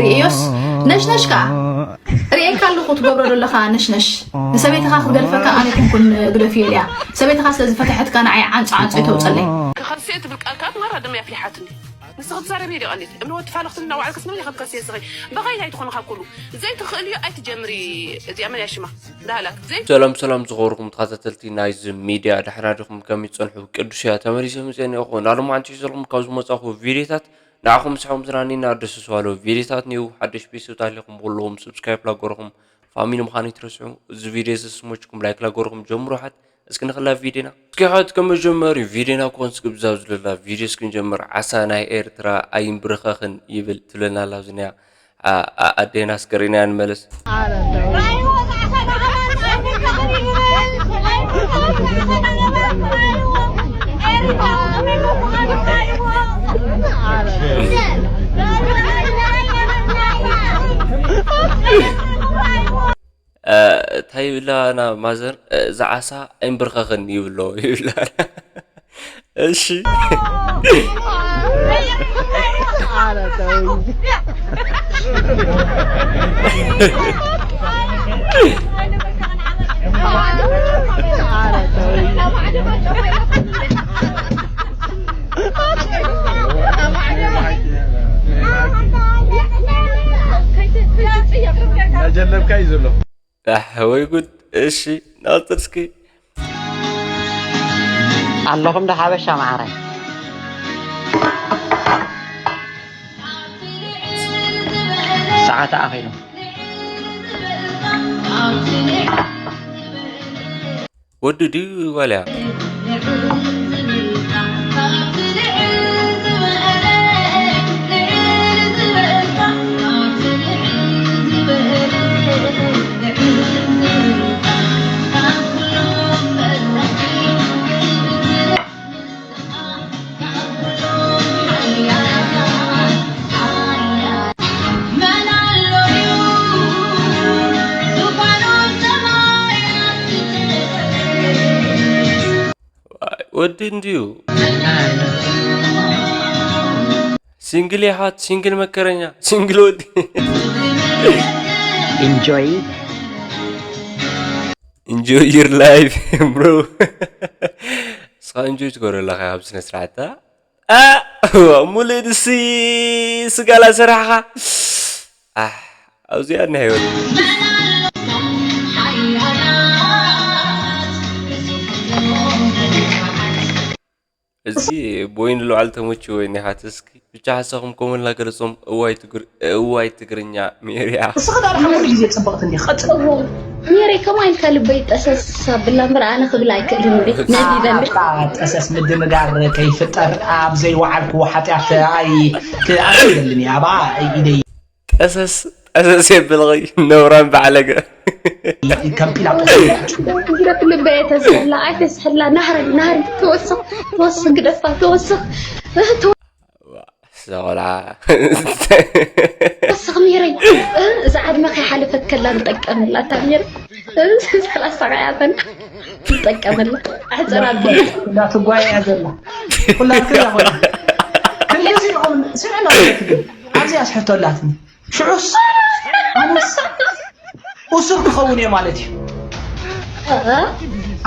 ርእዮስ ነሽነሽ ከኣ ርእየካ ኣለኹ ትገብሮ ዘለኻ ነሽነሽ። ንሰበይትኻ ክትገድፈካ ኣነ ኣይኮንኩን ግደፍዮ ኢልያ። ሰበይትኻ ስለ ዝፈተሐትካ ንዓይ ዓንጾ ዓንጾ ኣይተውጸለይ። ክኸስየ ትብል ቃል ከኣ ማራ ደመይ ኣፍሊሓትኒ። ንስኺ ትዛረቢ ዲኺ ቀሊል እምነ ወዲ ፋለኽትኒ እናወዓልክስ መን ኢኺ ክትከስየ ስኺ? በኸይ ኣይትኾኒ ካብ ኩሉ። ዘይትኽእልዮ ኣይትጀምሪ። እዚኣ መን እያ ሽማ? ዳህላክ ዘይ ሰላም ሰላም ዝኸበርኩም ተኸታተልቲ ናይዚ ሚድያ፣ ደሕና ዲኹም? ከመይ ትጸንሑ? ቅዱስ እያ ተመሊሰ መፅአ እኒኦኹ። ናሎማዓንቲ ይዘልኩም ካብ ዝመፃኹ ቪድዮታት ንዓኹም ምስሖም ዝናኒና ደስ ዝባሉ ቪድዮታት እኒው። ሓደሽ ቤተሰብ ታሊኹም ኩለኹም ሰብስክራይብ ላገርኹም ፋሚሊ ምዃን ይትረስዑ። እዚ ቪድዮ እዚ ስሞችኩም ላይክ ላገርኹም ጀምሩ። ሓት እስኪ ንኽላ ቪድዮና እስኪ ሓት ከመጀመሪ ቪድዮና ኮን ስክብዛብ ዝለላ ቪድዮ እስክንጀምር ዓሳ ናይ ኤርትራ ኣይንብርኸኽን ይብል ትብለና ኣላ ዝኒያ ኣዴና ኣስከሬና ንመለስ። እንታይ ይብላ ና ማዘር፣ እዛ ዓሳ ኣይንብርኸኽን ይብሎ ይብላ። እሺ ጀለብካ እዩ ዘሎ። ኣሕ ወይ ጉድ። እሺ ናውጥር እስኪ ኣለኹም ዶ ሓበሻ መዓረይ። ሰዓት ኣኺሉ። ወዲ ድዩ ዋልያ? ወዲ እንድዩ ሲንግል የሓት ሲንግል መከረኛ ሲንግል ወዲ Enjoy. Enjoy your life bro። እስኻ ኢንጆይ ትገብሮ ኣለኻ ኣብ ስነ ስርዓት ሙሉእ ድሲ ስጋላ ሰራሕኻ ኣብዚኣ ናይ ህይወት እዚ ቦይን ልውዓል ተመችዎ ይኒሓት እስኪ ብቻ ሓሳኹም ኮመንላ ገለጾም እዋይ ትግር እዋይ ትግርኛ ሜርያ እስኺ ዳር ሓሙር ግዜ ጽብቕቲ እንዲኺ ቀጽል ሜሬ ከማይ ኢልካ ልበይ ጠሰስ ኣብላ እምበር ኣነ ክብል ኣይክእልን እየ ነዲደኒ ጠሰስ ምድንጋር ከይፍጠር ኣብ ዘይወዓልክዎ ሓጢኣት ኣይ ክኣትደልን እየ ኣባ ኢደይ ጠሰስ ጠሰስ የብልኺ ነውራም ባዕለገ ከም ጲላጦስ ግደፍ ልበየ ተስሕላ ኣይተስሕላ ናህረግ ናህሪ ተወስኽ ተወስኽ ግደፋ ተወስኽ ሰቆላ ተወስኽ ሜረይ እዛ ዓድመ ከይሓለፈት ከላ ንጠቀመላ እታ ሜረ ሰላሳ ከያተን ንጠቀመላ ኣሕፅራ እንዳትጓየ እያ ዘላ ኩላትክን ያኾነ ክንደዚ ኢኹም ስምዕና ትብል ኣብዚኣ ስሕቶ ኣላትኒ ሽዑስ ኣነስ እሱር ክኸውን እየ ማለት እዩ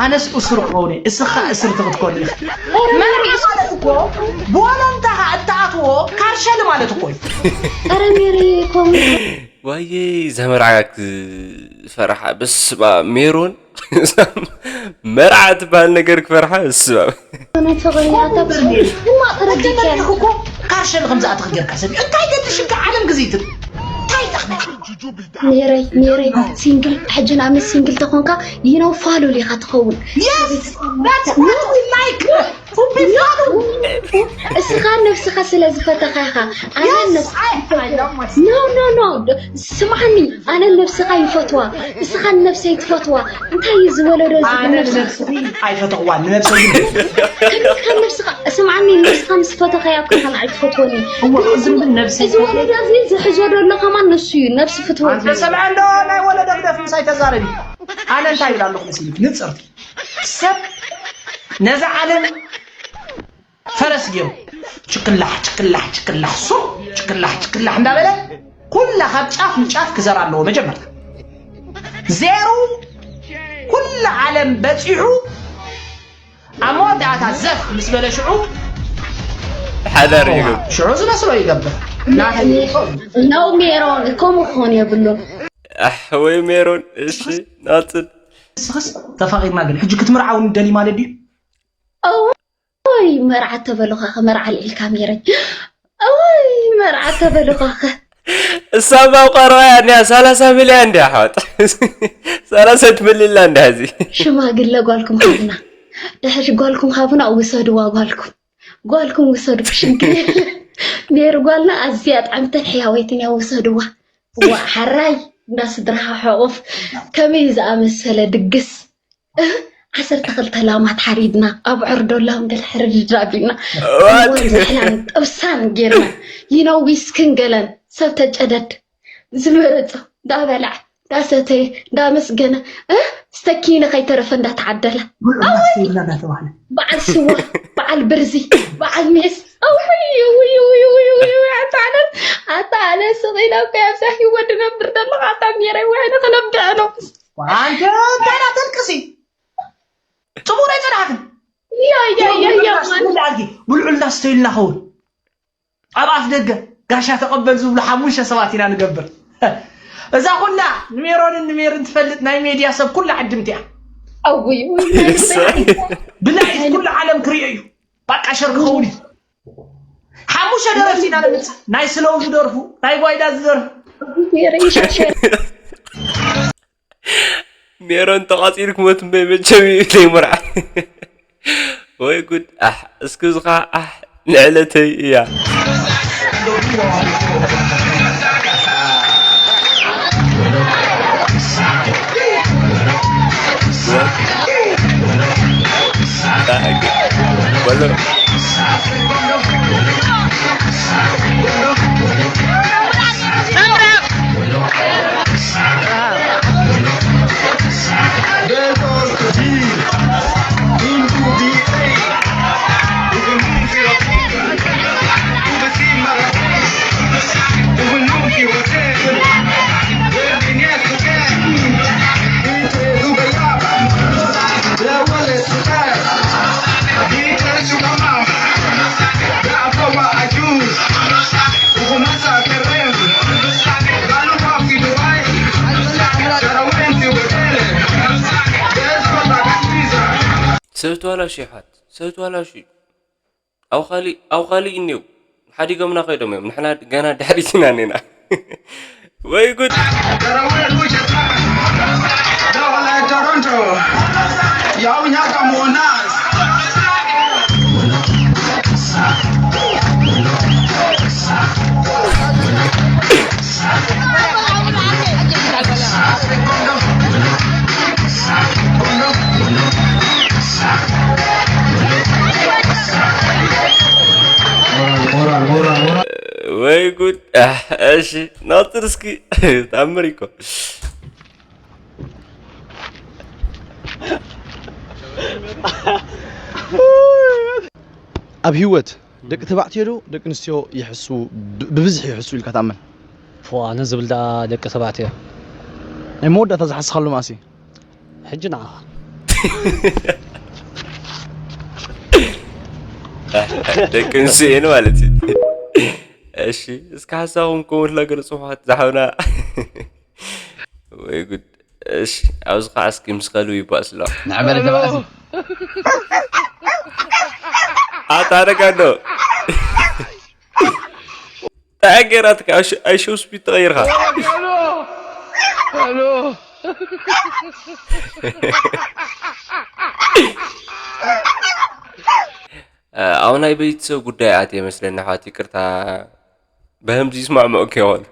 ኣነስ እሱር ክኸውን እየ እስኻ እስርቲ ክትኮን ኢኻ መሪ ማለት እኮ ብወለንታኻ እትኣትዎ ካርሸል ማለት እኮ እዩ ኧረ ሜሪ ከምኡ ዋየይ ዘመርዓ ክፈርሓ በስባ ሜሮን መርዓ ትበሃል ነገር ክፈርሓ በስባ ነቲ ቐይናታ ድማ ተረዲከ እኮ ካርሸል ከም ዝኣትኽ ጌርካ ሰብ እዩ። እንታይ ገድሽካ ዓለም ግዜ ትብል እንታይ ጠቕመካ ሜረይ ሜረይ ሲንግል ሕጂ ንኣብነት ሲንግል ተኾንካ you know follow ኢኻ ትኸውን Yes, that's what we like. Who be follow? እስኻ ነብስኻ ስለ ዝፈተኻ ኢኻ ኣነ Yes, ነብስ I, I love myself. no no no ስምዓኒ ኣነ ነብስኻ ይፈትዋ እስኻ ነብሰይ ትፈትዋ እንታይ እዩ ዝወለዶ እዚ ኣነ ነብስኻ ንነብስኺ ኣይፈተኽዋን ንነብሰይ ግን ከሚትካ ነብስኻ ስምዓኒ ነብስኻ ምስ ፈተኻያ እኮ ኢኻ ንዓይ ትፈትወኒ እሞ ቅድም ግን ነብሰይ እዚ ወለዶ እዚ ዝሕዞ ዘሎ ከማን ንሱ እዩ ነብሲ ፍትወት ኣንተ ሰምዐ እንዶ ናይ ወለዶ ግደፍ ምሳይ ተዛረቢ ኣነ እንታይ ይብል ኣለኹ መሲልክ ንፅርቲ ሰብ ነዛ ዓለም ፈረስ ገይሩ ችክላሕ ችክላሕ ችክላሕ ሱቕ ችክላሕ ችክላሕ እንዳበለ ካብ ጫፍ ንጫፍ ክዘራ ኣለዎ። መጀመርታ ዜሩ ኩሉ ዓለም በፂሑ ኣብ መወዳእታ ዘፍ ምስ በለ ሽዑ ሓዳር ይገብር። ሽዑ ዝመስሎ ይገብር። ናተይ ይኸውን። ነው ሜሮን፣ ከምኡ ክኾን የብሉን። ኣሕ ወይ ሜሮን፣ እሺ ናፅን ንስኽስ ተፋቒርና ግን ሕጂ ክትምርዓውኒ ደሊ ማለት ድዩ? እዋይ መርዓ ተበሉኻኸ፣ መርዓ ልዒልካ ሜረይ። እዋይ መርዓ ተበሉኻኸ። እሳ ኣብ ቀረባ እያ እንዲያ ሰላሳ ሚልያ እንዲያ ሓወጥ ሰላሳ ትምልላ እንዲያ እዚ ሽማግለ ጓልኩም ሃብና፣ ድሕሪ ጓልኩም ሃቡና ውሰድዋ። ጓልኩም ጓልኩም ውሰዱ፣ ክሽግር የለ። ሜሪ ጓልና ኣዝያ ጥዕምትን ሕያወይትን እያ፣ ውሰድዋ። ዋ ሓራይ እንዳ ስድራኻ ሕቑፍ፣ ከመይ ዝኣመሰለ ድግስ። ዓሰርተ ክልተ ላማት ሓሪድና፣ ኣብ ዕርዶላም ገለ ሕርድድ ኣቢልና፣ ዋት? እዋን ዝሕላን ጥብሳን ጌርና፣ ይነዊስክን ገለን ሰብ ተጨደድ ዝመረጾ እንዳበልዐ እንዳሰተየ እንዳመስገነ፣ እ፣ ስተኪነ ከይተረፈ እንዳተዓደለ፣ ጉልዑ ማስተይልና እንዳተባህለ በዓል ስዋ፣ በዓል ብርዚ፣ በዓል ሜስ። ኣውይ፣ ውይ፣ ውይ፣ ውይ፣ ውይ፣ ውይ፣ ኣታ ኣነ፣ ኣታ ኣነ ስቕ ኢለ እኮ ኣብዛ ህይወት ድነብር ዘለኹ፣ ኣታ ሜረይ፣ ወይ ኣነ ክነብዕ ነው። ኣንተ እንታይ ተልቅሲ? ጽቡቕ ኣይጸናሕክን። ያ፣ ያ፣ ያ፣ ያ፣ ማን? ብልዑልና ስተይልና ኸውን ኣብ ኣፍ ደገ ጋሻ ተቐበል ዝብሉ ሓሙሽተ ሰባት ኢና ንገብር። እዛ ኩላ ንሜሮንን ንሜርን ትፈልጥ ናይ ሜድያ ሰብ ኩላ ዕድምቲ እያ። ኣውይ፣ ውይ፣ ብላይት ኩሉ ዓለም ክሪኦ እዩ። ባቃ ሸር ክኸውን እዩ። ሓሙሽተ ደረፍቲ ኢና ንምጽእ። ናይ ስለው ዝደርፉ፣ ናይ ጓይዳ ዝደርፉ። ሜረይ ሸርሸር። ሜሮን ተቓጺሉ ክሞት እምበይ መቸም እዩ ዘይምርዓ። ወይ ጉድ። ኣሕ እስኪ እዚ ኸዓ ኣሕ ንዕለተይ እያ። በሎ። ሰብ ተዋላሹ ይሓት ሰብ ተዋላሹ ኣብ ካሊእ ኣብ ካሊእ እኒው ሓዲጎምና ከይዶም እዮም። ንሕና ገና ድሕሪት ኢና እኒና። ወይ ጉድ። ወይ ጉድ። እሺ ናጽር እስኪ። ታምር እኮ። ኣብ ህይወት ደቂ ተባዕትዮ ዶ ደቂ ኣንስትዮ ይሕሱ፣ ብ- ብብዝሒ ይሕሱ ኢልካ ትኣምን? ፎ ኣነ ዝብል ደኣ ደቂ ተባዕትዮ። ናይ መወዳእታ ዝሓስኻሉ መኣስ እዩ? ሕጂ ንዓኻ። ደቂ ኣንስትዮ እየን ማለት እዩ። እሺ እስኪ ሓሳብኩም ኮመንት ላይ ገለጹ ዝሓውና። ወይ ጉድ። እሺ ኣብዚ ከዓ እስኪ ምስ ከልቢ ይባእስ ኣሎ። ንዕበለ ተባእሲ። ኣታ ኣረጋዶ። እንታይ ገይራትካ? ኣይ ሾው ስፒድ ተቐይርካ። ኣብ ናይ ቤተሰብ ጉዳይ ኣትየ መስለኒ ኣሕዋት፣ ይቅርታ። በህምዚ ይስማዕምዑ ከይኾን።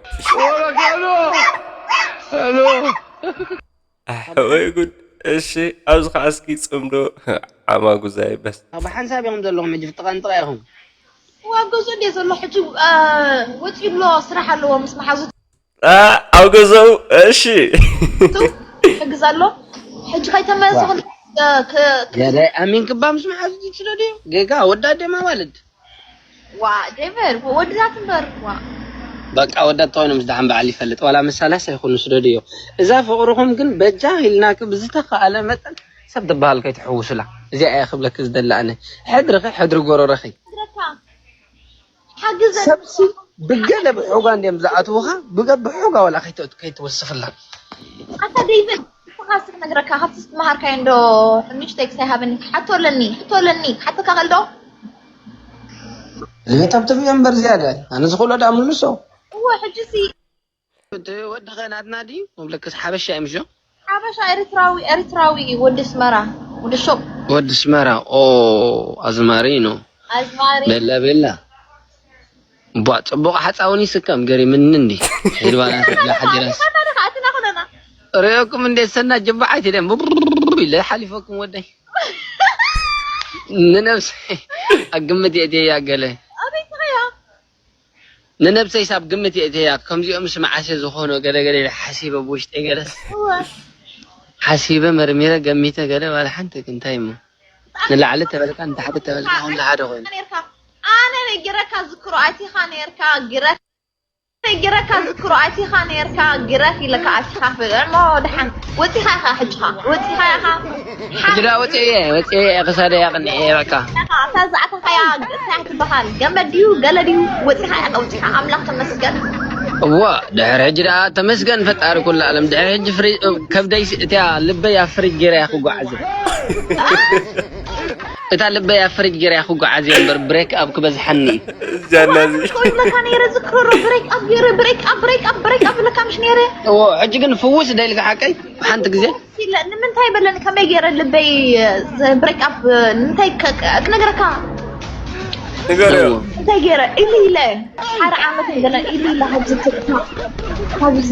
ኣሕ፣ ወይ ጉድ። እሺ፣ ኣብዚ ኸዓ እስኪ ጽምዶ ዓማጉዛይ በስ። ብሓንሳብ ኢኹም ዘለኹም ሕጂ ፍጥቓን ጥራ ኢኹም። ዋገዙ እንዴ ዘሎ ሕጂ ወፂኡ ኣሎ፣ ስራሕ ኣለዎ ምስ መሓዙ ኣ፣ ኣብ ገዛኡ። እሺ። ሕግዝ ኣሎ። ሕጂ ከይተመለሱ ገዳይ ኣሚን ክባ ምስ መሓዙ ዝችሎ ድዩ? ጌጋ ወዳ ደማ ማለት ዋ ዴቨር ወድዛት እምበር ዋ በቃ ወዳት ተኾይኖም ዝደሓን በዓል ይፈልጥ ዋላ ምሳላስ ኣይኹን ስደድዮ። እዛ ፍቕርኹም ግን በጃ ኢልናክ ብዝተኻእለ መጠን ሰብ ትበሃል ከይትሕውሱላ። እዚኣ እየ ክብለክ ዝደሊ ኣነ። ሕድርኺ ሕድሪ ጎረረኺ። ዝረካ ሓግዘ ሰብሲ ብገለ ብሑጋ እንዲም ዝኣትውኻ ብገ ብሑጋ ዋላ ከይት- ከይትወስኽላ። ኣታ ዴቪድ ንስኻ እስኪ ክነግረካ ካብቲ ዝተመሃርካዮ እንዶ ንእሽተይ ክሳይ ሃበኒ። ሓቶ ኣለኒ፣ ሕቶ ኣለኒ፣ ክሓተካ ከልዶ? እዚኣ ታብተብ እምበር ዝያዳ ኣነ ዝኽእሎ ዳ ምልሶ። እወ ሕጂ ሲ እቲ ወድኸ ናትና ድዩ? መብለክስ ሓበሻ እዩ ምሾ? ሓበሻ ኤርትራዊ ኤርትራዊ እዩ ወዲ ስመራ ወዲ ሾቅ ወዲ ስመራ ኦ ኣዝማሪ ነው። ኣዝማሪ ቤላ ቤላ ቧ ጽቡቕ ሓጻውን ይስከም ገሪምኒ እንዲ ሄድባና ተብላ ሓዲራስ ኣትና ኮለና ሪኦኩም እንዴ ሰና ጀባዓት ኢለን ቡብ ኢለ ሓሊፈኩም ወደይ ንነብሰይ ኣግምት የእትየያ ገለ ኣበይ ትኸያ ንነብሰይ ሳብ ግምት የእትየያ ከምዚኦም ስምዓሴ ዝኾኑ ገለ ገለ ኢለ ሓሲበ ብውሽጠይ ገለ እወ ሓሲበ መርሚረ ገሚተ ገለ ዋላ ሓንቲ እንታይ እሞ ንላዕሊ ተበልካ ንታሕቲ ተበልካ ኩሉ ሓደ ኮይኑ ነርካ ኣነ ነጊረካ ዝክሮ ኣቲኻ ነርካ ግረፍ ነጊረካ ዝክሮ ኣቲኻ ነርካ ግረፍ ኢለካ ኣቲኻ ፍልዕሞ ደሓን ወፂኻ ኢኻ ሕጅኻ ወፂኻ ኢኻ ሕጂ ዳ ወፅየ ወፅየ ክሳደ ያቕንዐ በቃ እታ ዝኣተኻያ እንታይ ትበሃል ገመድ ድዩ ገለ ድዩ ወፂኻ ኢኻ ወፂኻ ኣምላኽ ተመስገን እዋ ድሕሪ ሕጂ ደኣ ተመስገን ፈጣሪ ኩሉ ዓለም ድሕሪ ሕጂ ፍሪ ከብደይ እቲያ ልበይ ኣብ ፍሪጅ ገይረ እያ ክጓዓዝ እታ ልበይ ኣብ ፍሪጅ ገይረ እያ ክጓዓዝ እያ እምበር ብሬክ ኣብ ክበዝሓኒ እዩ እዚኣና እዚ ኮይለካ ነይረ ዝክሮ ብሬክ ኣብ ገይረ ብሬክ ኣብ ብሬክ ኣብ ብሬክ ኣብ ለካ ምሽ ነይረ እዎ ሕጂ ግን ፍውስ ደልካ ሓቀይ ሓንቲ ግዜ ኢለ ንምንታይ በለኒ ከመይ ገይረ ልበይ ብሬክ ኣብ ንምንታይ ከ- ክነግረካ ንገርዮ እንታይ ገይረ ኢሉ ኢለ ሓደ ዓመት ገለ ኢሉ ኢለ ካብዚ ትርታ ካብዚ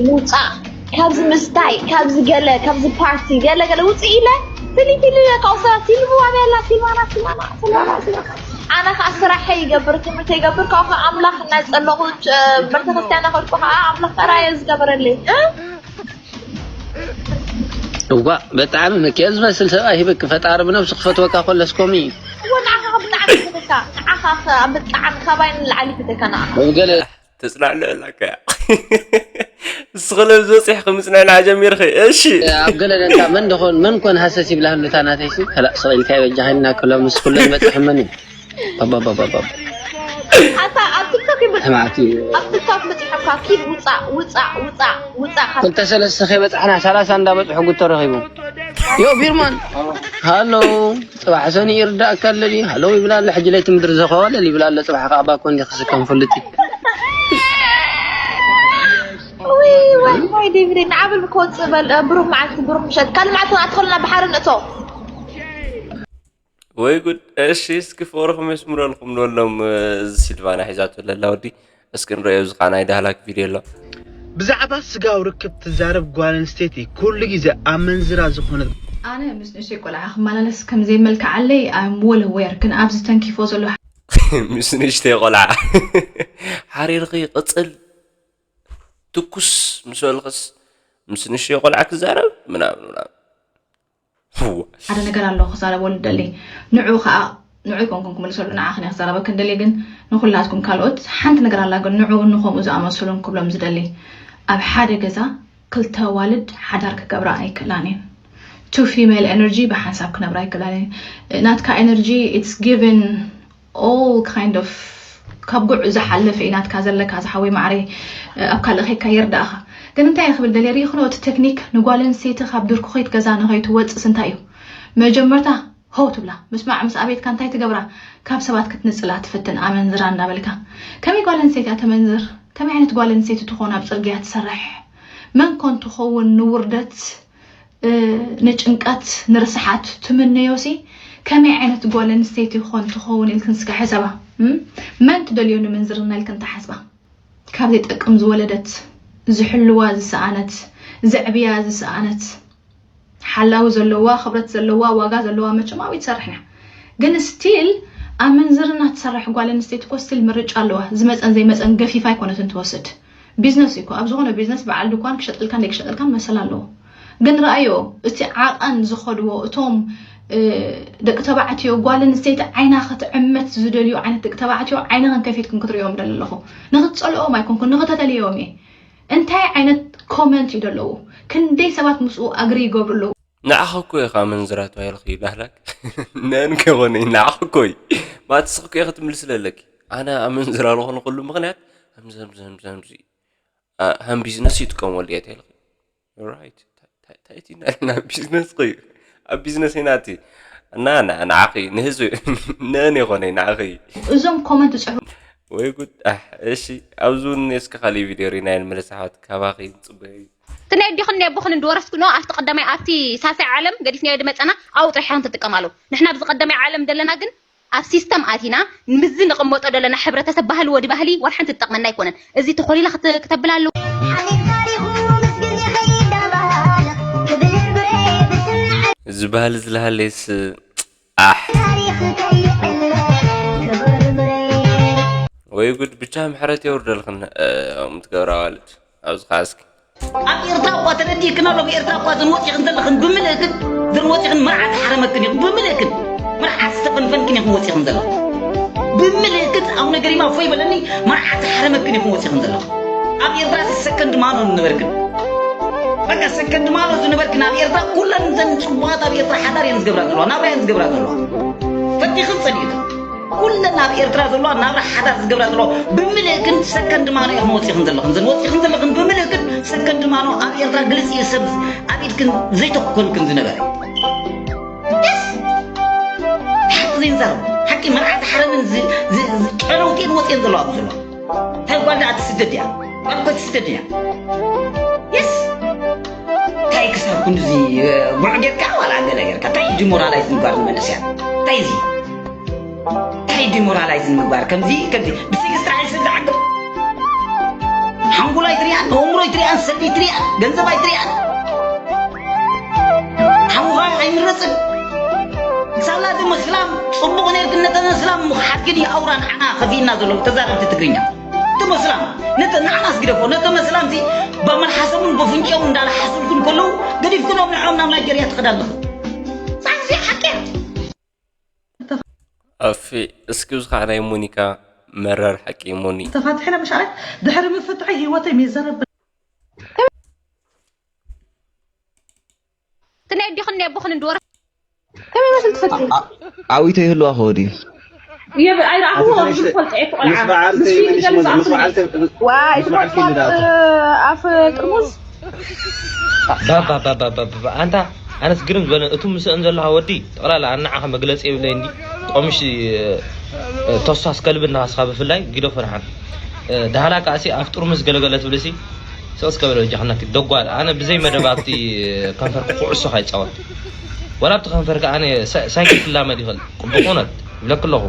ምውፃእ ካብዚ ምስታይ ካብዚ ገለ ካብዚ ፓርቲ ገለ ገለ ውፅእ ኢለ ፍሊት ኢሉ ኢለ ካብኡ ሰባት ፊልም ዋበላ ፊልማና ፊልማና ፊልማና ፊልማና ኣነ ከዓ ስራሐ ይገብር ትምህርቲ ይገብር ካብኡ ከዓ ኣምላኽ እናፀለኹ ቤተክርስትያን ከድኩ ከዓ ኣምላኽ ጠራየ ዝገበረለይ እ? እዋ ብጣዕሚ መኪኦ ዝመስል ሰብኣይ ሂበኪ ፈጣሪ ብነብሱ ክፈትወካ ኮለስ ከምኡ እዩ እወ ንዓኻ ብጣዕሚ ይፈተካ ንዓኻ ብጣዕሚ ካባይ ንላዕሊ ይፈተካ ንዓኻ ገለ ተፅናዕልዕላካ እያ እስኽለ ዝበፅሕ ክምፅንዕና ጀሚርኺ እሺ ኣብ ገለ ደንታ መን ደኾን መን ኮን ሃሰስ ይብላ ህሉታ ናተይሲ ከላእ ስቕ ኢልካ በጃ ሃይልና ክብሎም ምስ ኩለን በፅሐመን እዩ ባባባባባ ኣታ ኣብ ቲክቶክ ይብል ተማዕቲ ኣብ ቲክቶክ በፂሖምካ ኪድ ውፃእ ውፃእ ውፃእ ውፃእ ካብ ክልተ ሰለስተ ከይበፃሕና ሰላሳ እንዳበፅሑ ጉድ ተረኺቡ ዮ ቢርማን ሃሎ ፅባሕ ሰኒ ይርዳእካ ኣለሊ ሃሎ ይብላ ኣሎ ሕጂ ለይቲ ምድሪ ዘኸወለል ይብላ ኣሎ ፅባሕ ከዓ ባኮ እንዲ ክስከም ፍልቲ ውይ ወይ ወይ ዴቪድ ንዓብል ክወፅእ በል ብሩክ መዓልቲ ብሩክ ምሸት ካልእ መዓልቲ ኣትኸልና ባሕሪ ንእቶ ወይ ጉድ እሺ እስኪ ፍቅርኩም የስምረልኩም ንበሎም እዚ ሲልቫና ሒዛቶ ለላ ወዲ እስኪ ንረዮ እዚ ከዓ ናይ ዳህላክ ቪድዮ ኣሎ ብዛዕባ ስጋዊ ርክብ ትዛረብ ጓል ኣንስተይቲ ኩሉ ግዜ ኣመንዝራ ዝኾነት ኣነ ምስ ንእሽተይ ቆልዓ ክመላለስ ከም ዘይመልክዓለይ I'm well aware ግን ኣብዚ ተንኪፎ ዘሎ ምስ ንእሽተይ ቆልዓ ሓሪርኺ ቅፅል ትኩስ ምስ በልኽስ ምስ ንእሽተይ ቆልዓ ክዛረብ ምናምን ምናምን ሓደ ነገር ኣሎ ክዛረበሉ ደሊ ንዑ ከዓ ንዑ ይኮንኩም ክመልሰሉ ንዓኽን ክዛረበክን ደሊ ግን ንኩላትኩም ካልኦት ሓንቲ ነገር ኣላ ግን ንዑ ንከምኡ ዝኣመሰሉን ክብሎም ዝደሊ ኣብ ሓደ ገዛ ክልተ ኣዋልድ ሓዳር ክገብራ ኣይክእላን እየን two female energy ብሓንሳብ ክነብራ ኣይክእላን እየን ናትካ energy it's given all kind of ካብ ጉዕ ዝሓለፈ እዩ ናትካ ዘለካ ዝሓወይ ማዕረይ ኣብ ካልእ ከይካ ይርዳእኻ ግን እንታይ ክብል ደልየ ሪኢኽኖ እቲ ቴክኒክ ንጓል ኣንስተይቲ ካብ ድርኩኺት ገዛ ንኸይትወፅስ እንታይ እዩ መጀመርታ ሆው ትብላ ምስማዕ ምስ ኣቤትካ እንታይ ትገብራ ካብ ሰባት ክትንፅላ ትፍትን ኣመንዝራ እንዳበልካ ከመይ ጓል ኣንስተይቲ ኣተመንዝር ከመይ ዓይነት ጓል ኣንስተይቲ ትኾን ኣብ ፅርግያ ትሰርሕ መን ኮን ትኸውን ንውርደት ንጭንቀት ንርስሓት ትምነዮሲ ከመይ ዓይነት ጓል ኣንስተይቲ ኮን ትኸውን ኢልክን ስጋ ሕሰባ መን ትደልዮ ንምንዝርና ኢልክን ተሓስባ ካብ ዘይጠቅም ዝወለደት ዝሕልዋ ዝሰኣነት ዘዕብያ ዝሰኣነት ሓላዊ ዘለዋ ክብረት ዘለዋ ዋጋ ዘለዋ መቸም ኣብይ ትሰርሕ ኢና ግን ስቲል ኣብ ምንዝርና ትሰርሕ ጓል ኣንስተይቲ ኮ ስቲል ምርጫ ኣለዋ ዝመፀን ዘይመፀን ገፊፋ ኣይኮነትን ትወስድ ቢዝነስ እዩ እኮ ኣብ ዝኾነ ቢዝነስ በዓል ድኳን ክሸጠልካን ዘይክሸጠልካን መሰል ኣለዎ ግን ረኣዮ እቲ ዓቐን ዝኸድዎ እቶም ደቂ ተባዕትዮ፣ ጓል ኣንስተይቲ ዓይና ክትዕመት ዝደልዩ ዓይነት ደቂ ተባዕትዮ ዓይንኽን ከፊትክን ክትርእዮም ደለኹ። ንኽትጸልኦም ኣይኮንኩን፣ ንኽተተልዮም እየ። እንታይ ዓይነት ኮመንት እዩ ደለዉ? ክንደይ ሰባት ምስኡ ኣግሪ ይገብሩ ኣለዉ? ንዓኻ እኮ ኢኻ ኣመንዝራ ተባሂልኺ ዳህላክ። ነን ከይኮነ ንዓኻ እኮ እዩ። ማትስ እኮ ኢኻ ትምልስ ዘለኪ። ኣነ ኣመንዝራ ዝኾንኩሉ ምኽንያት ከምዚ፣ ከምዚ፣ ከምዚ፣ ከምዚ። አ፣ ሃም ቢዝነስ ይጥቀመሉ እየ ተባሂልኺ። ራይት። ታይ፣ ታይ፣ ታይ፣ ታይ፣ ቢዝነስ እኮ እዩ። ኣብ ቢዝነስ ኢና እቲ። እና፣ ና-፣ ንዓኺ፣ ንህዝቢ፣ ነን ይኾነ ንዓኺ። እዞም ኮመንት ዝጽሕፉ ወይ ጉድ። ኣሕ፣ እሺ፣ ኣብዚ እውን እስከ ካሊእ ቪድዮ ሪና ንመለስ ኣሕዋት ካባኺ ንጽበዩ። እቲ ናይ ኣዴኹን ናይ ኣቦኹን እንድወረስክኖ ኣብቲ ቀዳማይ ኣብቲ ሳልሳይ ዓለም ገዲፍናዮ ዝመጸና ኣብኡ ጥራሕ ኢኹም ትጥቀማሉ። ንሕና ኣብዚ ቀዳማይ ዓለም ዘለና ግን ኣብ ሲስተም ኣቲና ምስዚ ንቕመጦ ዘለና ሕብረተሰብ ባህሊ ወዲ ባህሊ ዋላ ሓንቲ ትጠቕመና ኣይኮነን። እዚ ተኾሊላ ክተ-፣ ክተብል ኣለዎ። ሓሊፍ ታሪኹ ምስ ግዜ ከይደባለቕ ክብል እምበር ብስምዓት እዚ ባህሊ ዝለሃለይስ ኣሕ። ታሪኽ ከይዕለ ክብር እምበር ወይ ጉድ፣ ብቻ ምሕረት የውርደልኽን፣ እ፣ እም ትገብራ ኣዋልድ። ኣብዚ ኸዓ እስኪ ኣብ ኤርትራ እኳ ተረዲእክን ኣሎ፣ ብኤርትራ እኳ ዘን ወፂኽን ዘለኽን ብምልእክን፣ ዘን ወፂኽን መርዓ ተሓረመክን ኢኹም ብምልእክን፣ መርዓ ዝተፈንፈንክን ኢኹም ወፂኽን ዘለኽን ብምልእክን። ኣቡነ ገሪማ እፎይ በለኒ፣ መርዓ ተሓረመክን ኢኹም ወፂኽን ዘለኽን። ኣብ ኤርትራ ሰከንድ ማኖ ዝነበርክን፣ በቃ ሰከንድ ማኖ ዝነበርክን ኣብ ኤርትራ፣ ኩለን ዘን ፅቡቓት ኣብ ኤርትራ ሓዳር እየን ዝገብራ ዘለዋ፣ ናብራ እየን ዝገብራ ዘለዋ። ፈቲኽን ጸሊእክን ኩለን ኣብ ኤርትራ ዘለዋ ናብራ ሓዳር ዝገብራ ዘለዋ ብምልእክን ሰከንድ ማኖ ኢኹም ወፂኽን ዘለኽን። ዘን ወፂኽን ዘለኽን ብምልእክን ሰከንድ ማኖ ኣብ ኤርትራ ግልፂ እዩ ሰብ ኣብ ኢድክን ዘይተኮልክን ዝነበረ። የስ! ሓቂ ዘይንዛረብ፣ ሓቂ መርዓ ዝሓረምን ዝ-፣ ዝ-፣ ዝ-፣ ጨረውቴን ወፅየን ዘለዋ ኣብዚ ዘለዋ። እንታይ ጓል ደኣ ትስደድ እያ? ጓል እኮ ትስደድ እያ። የስ! እንታይ ክሳብ ክንድዚ፣ እ፣ ጉዕ ጌርካ ዋላ ገለ ጌርካ? እንታይ ዲሞራላይዝ ምግባር ንመንእሰያት? እንታይ እዚ? እንታይ ዲሞራላይዝ ምግባር? ከምዚ፣ ከምዚ ብሴክስ ጥራሕ እዩ ሰብ ዝዓግብ? ሓንጎል ኣይትሪኣን፣ ኣእምሮ ኣይትሪኣን፣ ሰብ ኣይትሪኣን፣ ገንዘብ ኣይትሪኣን። ሓውኻ ኣይምረጽን። ሳላ እቲ መስላም ጽቡቕ ኔርክን ነተን ኣስላም ሓድግን እዩ ኣውራ ንዓና ከፊእና ዘሎ ተዛረብቲ ትግርኛ። እቲ መስላም ነተ-፣ ንዓና ኣስግደፎ። ነቶም ኣስላምሲ በመልሓሶምን በፍንጭኦም እንዳለሓሱልኩን ከለዉ ገዲፍክኖም ንዖም ናብ ናይጀርያ ትኸዳ ኣለኹ። ሳዚ ሓቂ እያ። ኣፊ፣ እስኪ እዚ ከዓ ናይ ሞኒካ መረር ሓቂ ሞኒ። ተፋትሐና መሻርዕ ድሕሪ ምፍትሐይ ህይወተይ ሜዘረብል። እቲ ናይ ኣዴኹን ናይ ኣቦኹን እንድወረ ከመይ መስል ትፈትሒ? ዓ-፣ ዓዊቶ ይህልዋ ከወዲ። ይብ-፣ ኣይረኣኹዎ፣ ኣቲ ብዙሕ ትንሽ ፈልጠ እየ፣ ቆልዓ። ምስ በዓል ምስ ፊልም ተይመልሽ ገለ መዝ-፣ ምስ ዝኣኽል በዓል ተ-፣ ዋይ፣ እቲ ምስ በዓል ቆጥቋጥ፣ ተይመልሽ። ኣፍ ጥርሙዝ። ባባባባባባ፣ ኣንታ፣ ኣነስ ግርም ዝበለ፣ እቱ ምስአን ዘለኻ ወዲ፣ ጠቕላላ ኣናዓኸ መግለጺ የብለይ እንዲ፣ ቆምሽ፣ እ፣ እ፣ ተስፋስ ከልቢ እናኻስኻ ብፍላይ፣ ጊዶ ፈርሓን። እ፣ ዳህላ ከኣሲ፣ ኣፍ ጥርሙዝ ገለገለ ትብልሲ፣ ስቕ እስከ በለ በጃኻ ናቲ ደጓል። ኣነ ብዘይ መደብ ኣብቲ ከንፈርኩ ኩዕሶ ካይጻወት። ዋላ ኣብቲ ከንፈርካ ኣነ ሳ-፣ ሳይክል ክላመድ ይኽእል። ብእውነት ይብለክ ኣለኹ።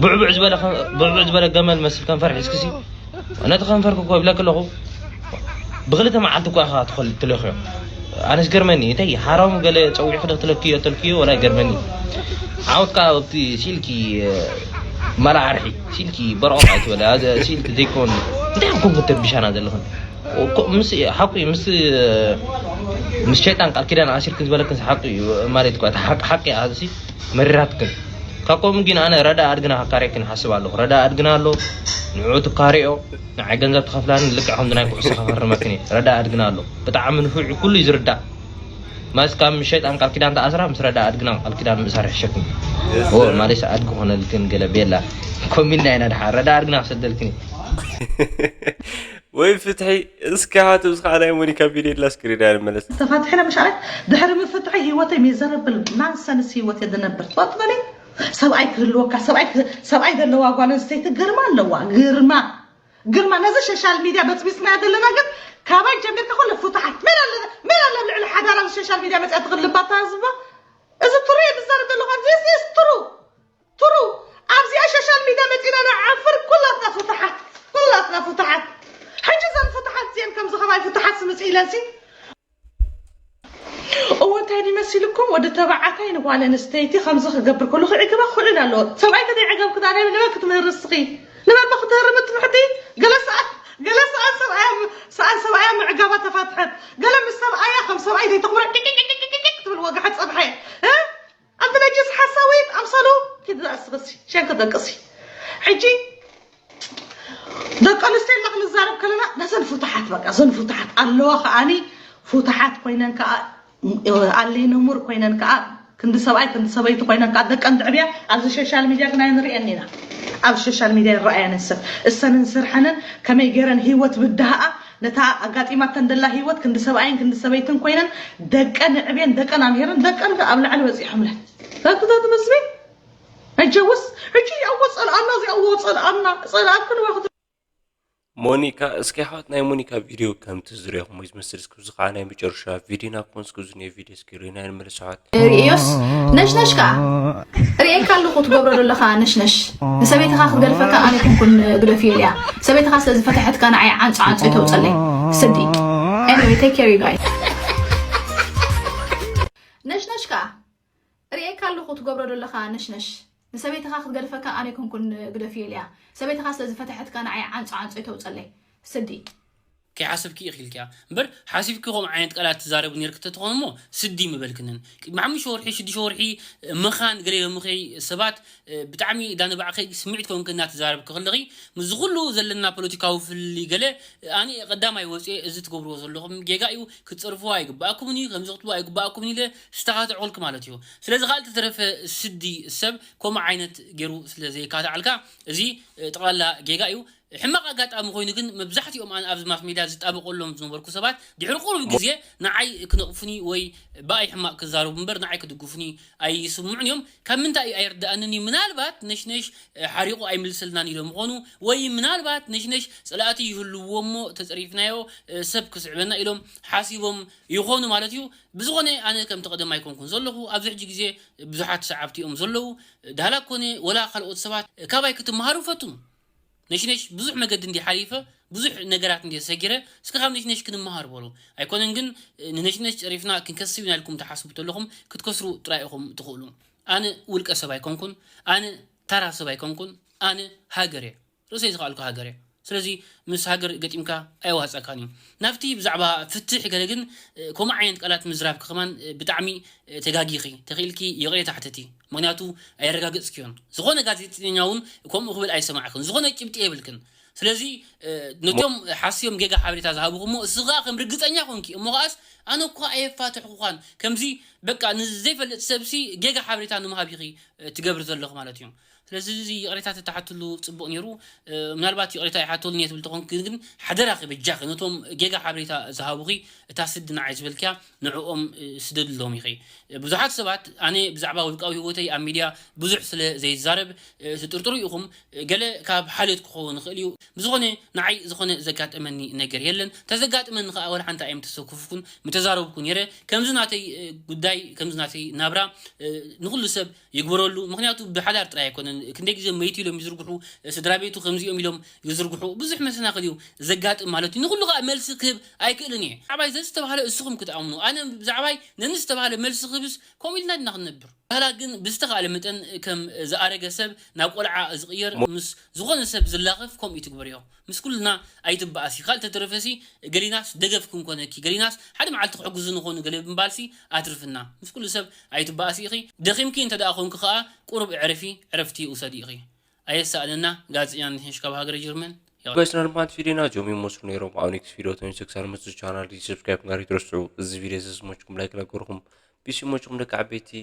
ብዕቡዕ ዝበለ ከን-፣ ብዕቡዕ ዝበለ ገመል መስል ከንፈር ሒዝክሲ። ነቲ ከንፈርክ እኮ ይብለክ ኣለኹ። ብኽልተ መዓልቲ እኳ ኢኻ ትኸል-፣ ትለኽዮ። ኣነስ ገርመኒ፣ እንታይ ሓራሙ ገለ ጸዊዕክ ዶ ትለክዮ፣ ተልክዮ፣ ወላ ይገርመኒ። ዓወትካ ኣብቲ ሲልኪ፣ እ፣ መላ ዓርሒ፣ ሲልኪ በርዖቕ ኣይትበለ፣ ኣዘ-፣ ሲልኪ ዘይኮን፣ እንታይ ኮንኩ ተርቢሻና ዘለኽን? እኮ ምስ፣ ሓቁ እዩ፣ ምስ፣ ምስ ሸይጣን ቃል ኪዳን ኣሲርክን ዝበለክን ሓቁ እዩ ማለት እኮ፣ እታ ሓቂ፣ ሓቂ እያ፣ እዚ መሪራትክን። ካብ ከምኡ ግን ኣነ ረዳ ኣድግና ከካርየክን ይሓስብ ኣለኹ። ረዳ ኣድግና ኣሎ፣ ንዕኡ ትካርዮ፣ ንዓይ ገንዘብ ትኸፍላኒ፣ ልክዕ ከምዚ ናይ ኩዕሶ ከፈርመክን እየ። ረዳ ኣድግና ኣሎ። ብጣዕሚ ንፉዕ እዩ፣ ኩሉ እዩ ዝርዳእ። ማለት ካብ ምስ ሸይጣን ቃል ኪዳን ተኣስራ፣ ምስ ረዳ ኣድግና ቃል ኪዳን ምእሳር ይሕሸክን። ኦ፣ ማለት ኣድጊ ኮነልክን ገለ ቤላ። ኮሚልና ኢና ድሓር፣ ረዳ ኣድግና ክሰደልክን እዩ። ወይ ፍትሒ፣ እስኪ ሃቱ፣ እዚ ከዓ ናይ ሞኒካ ቪድዮ የላ፣ ስክሪን እያ ንመለስ። ተፋትሐ ለምሻለ ድሕሪ ምፍትሐይ ህይወተይ ሜዘረብል ናንሰንስ ህይወት እየ ዝነብር። ትፈልጥ በለይ? ሰብኣይ ክህልወካ፣ ሰብኣይ ክ-፣ ሰብኣይ ዘለዋ ጓል ኣንስተይቲ ግርማ ኣለዋ። ግርማ፣ ግርማ፣ ነዚ ሶሻል ሚድያ በጽቢጽናዮ ዘለና ግን ካባይ ጀሚርካ ኩሉ ፍቱሓት። መን ኣለ፣ መን ኣለ ኣብ ልዕሊ ሓዳራ ሶሻል ሚድያ መጽያ ትቕልባ እታ ህዝባ? እዚ ትሩ እየ ዝዛረብ ዘለኹ። This is true። ትሩ ኣብዚኣ ሶሻል ሚድያ መፂና ንዓፍር። ኩላትና ፍቱሓት፣ ኩላትና ፍቱሓት። ሕጂ እዘን ፍቱሓት እዚአን ከምዚ ከማይ ፍቱሓት ስምፅ ኢለንሲ። እወ እንታይ ድዩ መሲልኩም? ወዲ ተባዕታይ ንጓል ኣንስተይቲ ከምዚ ክገብር ከሎ ክዕግባ ክኽእል ኣለዎ። ሰብኣይ ተዘይዕገብክ ዳርያ ንመን ክትምህር እስኺ? ንመን ክትህርም ትምሕቲ? ገለ ሰኣን፣ ገለ ሰኣን ሰብኣያ፣ ሰኣን ሰብኣያ ምዕጋባ ተፋትሐት። ገለ ምስ ሰብኣያ ከም ሰብኣይ ዘይተኽብሮ ጭጭጭጭጭጭ ትብል ወግሐት ፀብሐ። እ? ደቅሲ ሕጂ ደቂ ኣንስትዮ ኢልና ክንዛረብ ከለና ነዘን ፍቱሓት በቃ እዘን ፍቱሓት ኣለዋ ከዓኒ ፍቱሓት ኮይነን ከዓ ኣሌ ንሙር ኮይነን ከዓ ክንዲ ሰብኣይ ክንዲ ሰበይቲ ኮይነን ከዓ ደቀን ድዕብያ ኣብዚ ሶሻል ሚድያ ግን ኣይንሪአን ኢና። ኣብ ሶሻል ሚድያ ይረኣያ ነሰብ እሰንን ስርሐንን ከመይ ገይረን ህይወት ብድሃኣ ነታ ኣጋጢማተን ደላ ህይወት ክንዲ ሰብኣይን ክንዲ ሰበይትን ኮይነን ደቀን ኣዕብየን ደቀን ኣምሄረን ደቀን ከዓ ኣብ ላዕሊ በፂሖምለን። ፈትቶ ትመስሊ ሕጂ ውስ ሕጂ እዚኣዎ ጸልኣና እዚኣዎ ጸልኣና ጸልኣክን ዋ ሞኒካ እስኪ ሓወት ናይ ሞኒካ ቪድዮ ከምቲ ዝሪኦኹም ወይ ዝመስል እስኪ እዚ ከዓ ናይ መጨረሻ ቪድዮና ክኾን እስኪ እዚ ናይ ቪድዮ እስኪ ሪና ንመለስ ሓወት። ርእዮስ ነሽነሽ ከዓ ርእየካ ኣለኹ ትገብሮ ዘለኻ ነሽነሽ ንሰበይትኻ ክትገድፈካ ኣነ ኩንኩን ግደፍዮ ኢልያ ሰበይትኻ ስለ ዝፈትሐትካ ንዓይ ዓንጾ ዓንጾ ይተውፀለይ ስዲ anyway take care you guys ነሽነሽ ከዓ ርእየካ ኣለኹ ትገብሮ ዘለኻ ነሽነሽ ንሰበይትኻ ክትገድፈካ ኣነ ኣይኮንኩን ግደፍዮ ኢልያ ሰበይትኻ ስለ ዝፈተሐትካ ንዓይ ዓንጾ ዓንጾ ይተውጸለይ ስዲ ከይሓሰብኪ ኢኺ ኢልክያ እምበር ሓሲብኪ ከምኡ ዓይነት ቃላት ትዛረቢ ነርኪ ተትኾን እሞ ስዲ ምበልክንን ቅድሚ ሓሙሽተ ወርሒ ሽዱሽተ ወርሒ ምኻን ገለ ኢሎምኺ ሰባት ብጣዕሚ እዳ ንባዕኸይ ስምዒት ኮንኪ እናተዛረብኪ ከለኺ ምስዚ ኩሉ ዘለና ፖለቲካዊ ፍልልይ ገለ ኣነ ቀዳማይ ወፅየ እዚ ትገብርዎ ዘለኹም ጌጋ እዩ ክትፀርፍዎ ኣይግባኣኩምን እዩ ከምዚ ክትብሉ ኣይግባኣኩምን ኢለ ዝተኻትዕኩልኪ ማለት እዩ ስለዚ ከዓ ዝተረፈ ስዲ ሰብ ከምኡ ዓይነት ገይሩ ስለ ዘየካትዓልካ እዚ ጠቕላላ ጌጋ እዩ ሕማቕ ኣጋጣሚ ኮይኑ ግን መብዛሕትኦም ኣነ ኣብዚ ማስ ሜድያ ዝጣበቀሎም ዝነበርኩ ሰባት ድሕሪ ቁሩብ ግዜ ንዓይ ክነቕፉኒ ወይ ብኣይ ሕማቕ ክዛረቡ እምበር ንዓይ ክድግፉኒ ኣይስምዑን እዮም ካብ ምንታይ እዩ ኣይርድኣንን እዩ ምናልባት ነሽነሽ ሓሪቑ ኣይምልሰልናን ኢሎም ምኾኑ ወይ ምናልባት ነሽነሽ ፀላእቲ ይህልውዎ እሞ ተፀሪፍናዮ ሰብ ክስዕበና ኢሎም ሓሲቦም ይኾኑ ማለት እዩ ብዝኾነ ኣነ ከምቲ ቀደም ኣይኮንኩን ዘለኹ ኣብዚ ሕጂ ግዜ ብዙሓት ሰዓብቲ እዮም ዘለዉ ዳህላ ኮነ ወላ ካልኦት ሰባት ካባይ ክትመሃሩ ፈትኑ ነሽነሽ ብዙሕ መገዲ እንዲ ሓሊፈ ብዙሕ ነገራት እንዲ ሰጊረ እስከ ካብ ነሽነሽ ክንመሃር በሉ ኣይኮነን ግን ንነሽነሽ ጨሪፍና ክንከስብ ኢና ኢልኩም ትሓስቡ ተለኹም ክትከስሩ ጥራይ ኢኹም ትኽእሉ ኣነ ውልቀ ሰብ ኣይኮንኩን ኣነ ታራ ሰብ ኣይኮንኩን ኣነ ሃገር እየ ርእሰይ ዝኸኣልኩ ሃገር እየ ስለዚ ምስ ሃገር ገጢምካ ኣይዋፀካን እዩ ናብቲ ብዛዕባ ፍትሕ ገለ ግን ከምኡ ዓይነት ቃላት ምዝራብኪ ከማን ብጣዕሚ ተጋጊኺ ተኽኢልኪ ይቕሬታ ሕተቲ ምክንያቱ ኣየረጋገፅክዮን ዝኾነ ጋዜጠኛ እውን ከምኡ ክብል ኣይሰማዕክን ዝኾነ ጭብጢ የብልክን ስለዚ ነቶም ሓስዮም ጌጋ ሓበሬታ ዝሃብኹ እሞ እሱ ከዓ ከም ርግፀኛ ኮንኪ እሞ ከዓስ ኣነ እኳ ኣየፋትሕኩኻን ከምዚ በቃ ንዘይፈልጥ ሰብሲ ጌጋ ሓበሬታ ንምሃብ ኢኺ ትገብሪ ዘለኹ ማለት እዩ ስለዚ እዚ ይቕሬታ ተተሓትሉ ፅቡቕ ነይሩ ምናልባት ይቕሬታ ይሓተሉን እየ ትብል ተኾንክ ግን ሓደራኺ በጃኺ ነቶም ጌጋ ሓበሬታ ዝሃቡኺ እታ ስዲ ንዓይ ዝበልክያ ንዕኦም ስደድሎም ኢኺ ብዙሓት ሰባት ኣነ ብዛዕባ ውልቃዊ ህይወተይ ኣብ ሚድያ ብዙሕ ስለ ዘይዛረብ ትጥርጥሩ ኢኹም ገለ ካብ ሓልዮት ክኸውን ይኽእል እዩ ብዝኾነ ንዓይ ዝኾነ ዘጋጠመኒ ነገር የለን ተዘጋጥመኒ ከዓ ወላ ሓንቲ ኣየም ተሰኩፍኩን ምተዛረብኩ ነይረ ከምዚ ናተይ ጉዳይ ከምዚ ናተይ ናብራ ንኩሉ ሰብ ይግበረሉ ምክንያቱ ብሓዳር ጥራይ ኣይኮነን ክንደይ ግዜ መይቱ ኢሎም ይዝርግሑ ስድራ ቤቱ ከምዚኦም ኢሎም ይዝርግሑ ብዙሕ መሰናክል እዩ ዘጋጥም ማለት እዩ ንኩሉ ከዓ መልሲ ክህብ ኣይክእልን እየ ብዛዕባይ ዘዝተባሃለ እስኹም ክትኣምኑ ኣነ ብዛዕባይ ነንዝተባሃለ መልሲ ክህብስ ከምኡ ኢልና ድና ክንነብር ባህላ ግን ብዝተኻእለ መጠን ከም ዝኣረገ ሰብ ናብ ቆልዓ ዝቕየር ምስ ዝኾነ ሰብ ዝላኸፍ ከምኡ ይትግበርዮ ምስ ኩልና ኣይትበኣሲ ካልእ ተተረፈሲ ገሊናስ ደገፍ ክንኮነኪ ገሊናስ ሓደ መዓልቲ ክሕግዙ ንኾኑ ገለ ብምባልሲ ኣትርፍና ምስ ኩሉ ሰብ ኣይትበኣሲ ኢኺ ደኺምኪ እንተ ደኣ ኾንኪ ኸኣ ቁሩብ ዕረፊ ዕረፍቲ ውሰዲ ኢኺ ኣየሳእነና ጋዜጠኛ ንትንሽ ካብ ሃገረ ጀርመን በስነርማት ፊዴና ጆም ይመስሉ ነይሮም ኣብ ኔክስት ቪዲዮ ተመልሶ ክሳብ መፅእ ቻናል ሰብስክራይብ ጋር ይትረስዑ እዚ ቪዲዮ ዘስሞችኩም ላይክ ላገርኩም ቢሲሞችኩም ደቂ ዓበይቲ